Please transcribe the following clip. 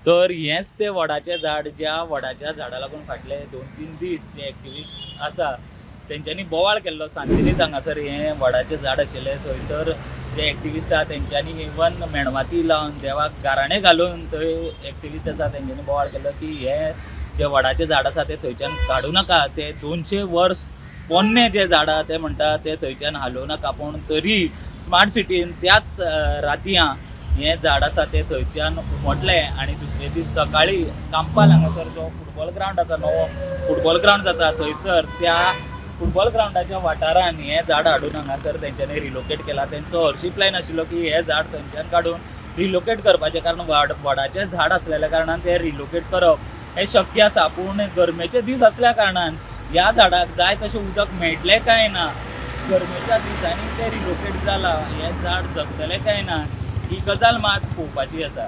तर हेंच तें वडाचें झाड, ज्या वडाच्या झाडा लागून फाटले 2-3 दीस जे एक्टिविस्ट आसा तेंच्यांनी बोवाळ केल्लो. सांतिनेज हांगासर हें वडाचें झाड आशिल्लें, थंयसर जे एक्टिविस्ट आसा तेंच्यांनी इवन मेणवाती लावन देवाक गाराणें घालून थंय एक्टिविस्ट आसा तेंच्यांनी बोवाळ केल्लो की हे जे वडाचें झाड आसा तें थंयच्यान काडूं नाका, ते 200 वर्स पोन्ने जे झाड आहा ते म्हणटा ते थंयच्यान हालोवं नाका. पूण तरी स्मार्ट सिटीन त्याच रातयां हें झाड आसा तें थंयच्यान उमटलें आनी दुसरे दीस सकाळीं कांपाल हांगासर जो फुटबॉल ग्रावंड आसा, नवो फुटबॉल ग्रावंड जाता थंयसर त्या फुटबॉल ग्रावंडाच्या वाठारान हें झाड हाडून हांगासर तेंच्यांनी रिलोकेट केलां. तेंचो हरशीं प्लॅन आशिल्लो की हें झाड थंयच्यान काडून रिलोकेट करपाचें, कारण वडाचें झाड आसलेल्या कारणान तें रिलोकेट करप हें शक्य आसा. पूण गरमेचे दीस आसल्या कारणान ह्या झाडाक जाय तशें उदक मेळटलें काय ना, गरमेच्या दिसांनी तें रिलोकेट जालां, हें झाड जगतलें काय ना ही गजाल मात पळोवपाची आसा.